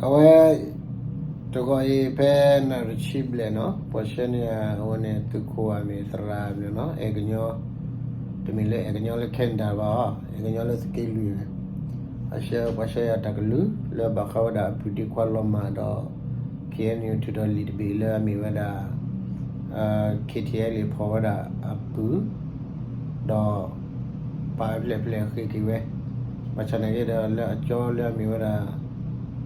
အဝဲ တဂီၤအံၤဖဲနၣ်ရံၣ်ဆံဘျဲၣ်နီၤ ပှၤဆှၢန့ၢ်အဝဲန့ၣ် သုးခိၣ်အမံၤသရၣ်မံၤနီၤ အဲၣ်ကညီ တမ့ၢ်လၢအဲၣ်ကညီလၢ Canada ဘၣ်အီၤ အဲၣ်ကညီလၢသုးက့လွံၢ်န့ၣ် အဆှၢ ပှၤဆှၢယၤတၢ်ကလုၢ်လၢဘၣ်ဃးဝဲဒၣ်အပုၢ်ဒ့ခွါလီၤမၢ်ဒီး ခ့ၣ်အဲၣ်ယူၣ် ထုးထီၣ်လံာ်တဘ့ၣ်လၢအမ့ၢ်ဝဲဒၣ် ခ့ၣ်ထံၣ်အဲၣ်လံာ်ဖီၣ်ဝဲဒၣ်အပုၢ် ဒီး ပာ်ဝဲဖျဲၣ်ဖျဲၣ်ဃ့က့ၤဝဲ ဘၣ်ဆၣ်န့ၣ်က့ဒီးလၢအကၠီလၢအမ့ၢ်ဝဲဒၣ်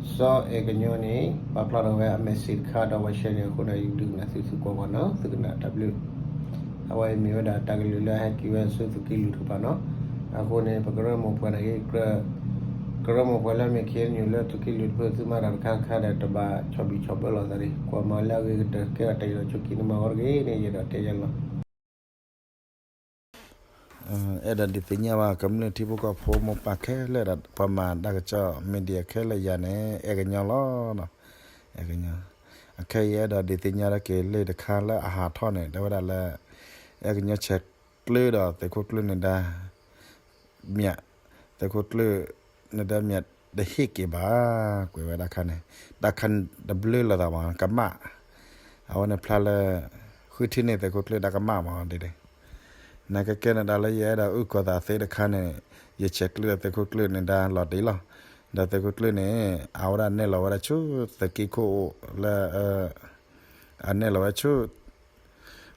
စီၤအဲၣ်ကညီန့ၣ် ပာ်ဖျါထီၣ်ဝဲအ message တခါဒီးပှၤဆှၢန့ၢ်အဃိန့ၣ် ယဒုးနၢ်သုသုကွၢ်ကွၢ်နီၤ သုကနၣ်တၢ်ဘျုး အဝဲအံၤမ့ၢ်ဝဲဒၣ်တၢ်ကလုၢ်လၢအဟဲက့ၤဝဲဆူသုးက့လွံၢ်တကပၤနီၤ အဃိန့ၣ် ပကရၢမိၢ်ပှၢ်န့ၣ်က့ ကရၢမိၢ်ပှၢ်လၢအမ့ၢ် ခ့ၣ်အဲၣ်ယူၣ် လၢသုးက့လွံၢ်တဖျၢၣ် သုမၤတၢ်တခါခါဒီး တဘၣ်ဆီၣ်ဘံၣ်ဆီၣ်ဘၢလိာ်သးတဂ့ၤ ကွၢ်မၤလၢအဂ့ၤကတၢၢ်ကဲထီၣ်တၢ်အံၤဒီးဆိက့န့ၣ်မၤဝဲတဂ့ၤန့ၣ် ယအဲၣ်ဒိးတဲယၤလီၤ အဲၣ်ဒိးဒုးသ့ၣ်ညါဘၣ် ကမျၢၢ်ထံဖိကီၢ်ဖိမိၢ်ပၢ်ခဲလၢာ်ဒီး ပှၤမၤတၢ်ကစီၣ် media ခဲလၢာ်ယၤန့ၣ် အဲၣ်ကညီလီၤ. အဲၣ်ကညီ အခဲအံၤအဲၣ်ဒိးဒုးသ့ၣ်ညါထီၣ်က့ၤလံာ်တခါလၢအဟးထီၣ်န့ၣ် တဲဝဲဒၣ်လၢ အဲၣ်ကညီဆဲးကျၢဒီးသုးခိၣ်ကျၢၢ်န့ၣ်ဒါ မၠး သုးခိၣ်ကျၢၢ်န့ၣ်ဒါမၠး တဟ့ၣ်က့ၤဘၣ် ကွဲးဝဲဒၣ်ခါန့ၣ် တၢ်ခါတဘျုးလိာ်သးမး ကမၣ် အဝဲန့ၣ်ဖျါလၢ ဃုထံၣ်န့ၢ်သုးခိၣ်ကျၢၢ်တၢ်ကမၣ်မးဒ်န့ၣ် နကကဲန့ၣ်ဒၣ်လၢယအဲၣ်ဒိးအုၣ်ကီၤသးသ့တခါန့ၣ် ယဆဲးကျၢဒီးသုးခိၣ်ကျၢၢ်န့ၣ်ဒါလီၤတံၢ်လီၤ. ဒီးသုးခိၣ်ကျၢၢ်န့ၣ် အဝဲဒၣ်နဲၣ်လီၤဝဲဒၣ်ဆူသုးက့ခိၣ်အိၣ်လၢ အနဲၣ်လီၤဝဲဆူ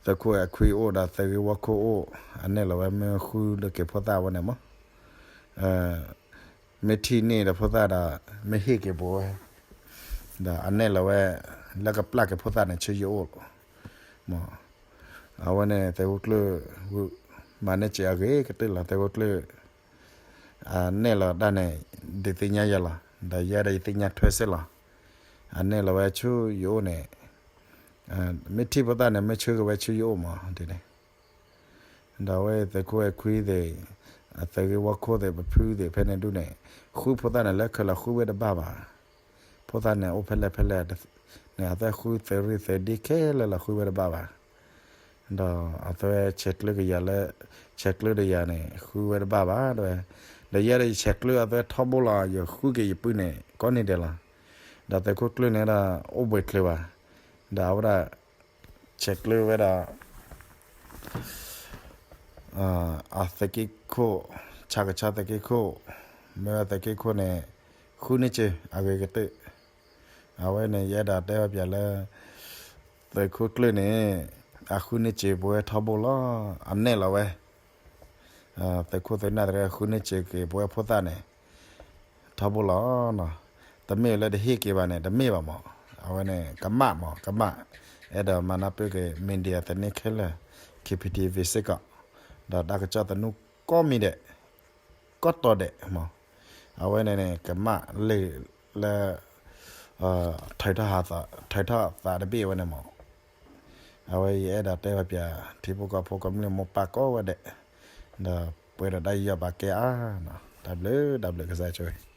သုးခိၣ်အဲၣ်ခွံအိၣ်ဒီးသုးဂ့ၢ်ဝီခိၣ်အိၣ် အနဲၣ်လီၤဝဲမ့ၢ်ဃုဒီးက့ၤဖိသၣ်ဝဲန့ၣ်မး မ့ၢ်ထံၣ်န့ၢ်ဒီးဖိသၣ်ဒီး မ့ၢ်ဟ့ၣ်က့ၤပဝဲ ဒီးအနဲၣ်လီၤဝဲ လၢကပျၢ်က့ၤဖိသၣ်န့ၣ် ဆူယအိၣ်လီၤ. အဝဲန့ၣ်သုးခိၣ်ကျၢၢ် မၤန့ၢ်စ့အဂ့ၤကတၢၢ်လီၤ သုးခိၣ်ကျၢၢ် အနဲၣ်လီၤတၢ်န့ၣ် ဒုးသ့ၣ်ညါယၤလီၤ ဒီးယဲဒၣ်ယသ့ၣ်ညါထွဲစ့ၢ်လီၤ. အနဲၣ်လီၤဝဲဆူယအိၣ်န့ၣ် မ့ၢ်ထံၣ်ဖိသၣ်န့ၣ် မ့ၢ်ဆှၢက့ၤဝဲဆူယအိၣ်မးဒ်န့ၣ် ဒီးအဝဲသုးခိၣ်အဲၣ်ခွံသ့ၣ် အသုးဂ့ၢ်ဝီခိၣ်သ့ၣ် ပဖုသ့ၣ်ဖဲန့ၣ်ဒုးန့ၣ် ဃုဖိသၣ်န့ၣ် လၢခဲလၢာ်ဃုဝဲတဘၣ်ဘၣ်. ဖိသၣ်န့ၣ်အိၣ်ဖဲလဲၣ်ဖဲလဲၣ်န့ၣ် အသးဃုသုးရ့ၣ်သုးဒ့ခဲလၢာ်လီၤဃုဝဲတဘၣ်ဘၣ်. ဒီးအသးဆဲးကျၢက့ၤယၤလၢ ဆဲးကျၢဒီးယၤန့ၣ် ဃုဝဲတဘၣ်ဘၣ်တဲဝဲ. ဒီးယဲဒၣ်ယဆဲးကျၢအသးထီဘိလီၤ ယဃုက့ၤယပုၢ်န့ၣ် ကိးနံၤဒဲးလီၤ. ဒီးသုးခိၣ်ကျၢၢ်န့ၣ်ဒီး အိၣ်ဘှံးချုးဘၣ်. ဒီးအဝဲဒၣ် ဆဲးကျၢဝဲဒၣ် အသုးက့ခိၣ် ဆၣ်ကဆီသုးက့ခိၣ် မ့ၢ်ဝဲသုးက့ခိၣ်န့ၣ် ဃုန့ၢ်စ့အဂ့ၤကတၢၢ်. အဝဲန့ၣ် ယအဲၣ်ဒိးတဲဝဲပၠးလၢ သုးခိၣ်ကျၢၢ်န့ၣ် အဃုန့ၢ်စ့ပဝဲထီဘိလီၤ. အနဲၣ်လီၤဝဲ သုးခိၣ်သုးနၢ်တဂၤ ဃုန့ၢ်စ့က့ၤပဝဲဖိသၣ်န့ၣ် ထီဘိလီၤ. တမ့ၢ်လၢတဟ့ၣ်က့ၤဘၣ်န့ၣ် တမ့ၢ်ဘၣ်မး. အဝဲန့ၣ် ကမၣ်မး ကမၣ်. အဲၣ်ဒိးမၤနၢ်ပၢၢ်က့ၤ media သန့ၤခဲလၢာ် KPTV စ့ၢ်ကီး ဒီးတၢ်ကစီၣ်သနူကိးမံၤဒဲး ကိးတီၤဒဲးမး. အဝဲန့ၣ်န့ၣ် ကမၣ်လၢ လၢ ထုးထီၣ်သးတဘ့ၣ်ဝဲန့ၣ်မး. အဝဲယအဲၣ်ဒိးတဲဝဲပၠး ထံဖိကီၢ်ဖိကမျၢၢ်မိၢ်ပၢ်ကိးဂၤဒဲး ဒီးပှဲၤဒီးတၢ်ယူးယီၣ်ပာ်ကဲအါ. တၢ်ဘျုး တၢ်ဘျုးကစၢ်ဆိၣ်ဂ့ၤ.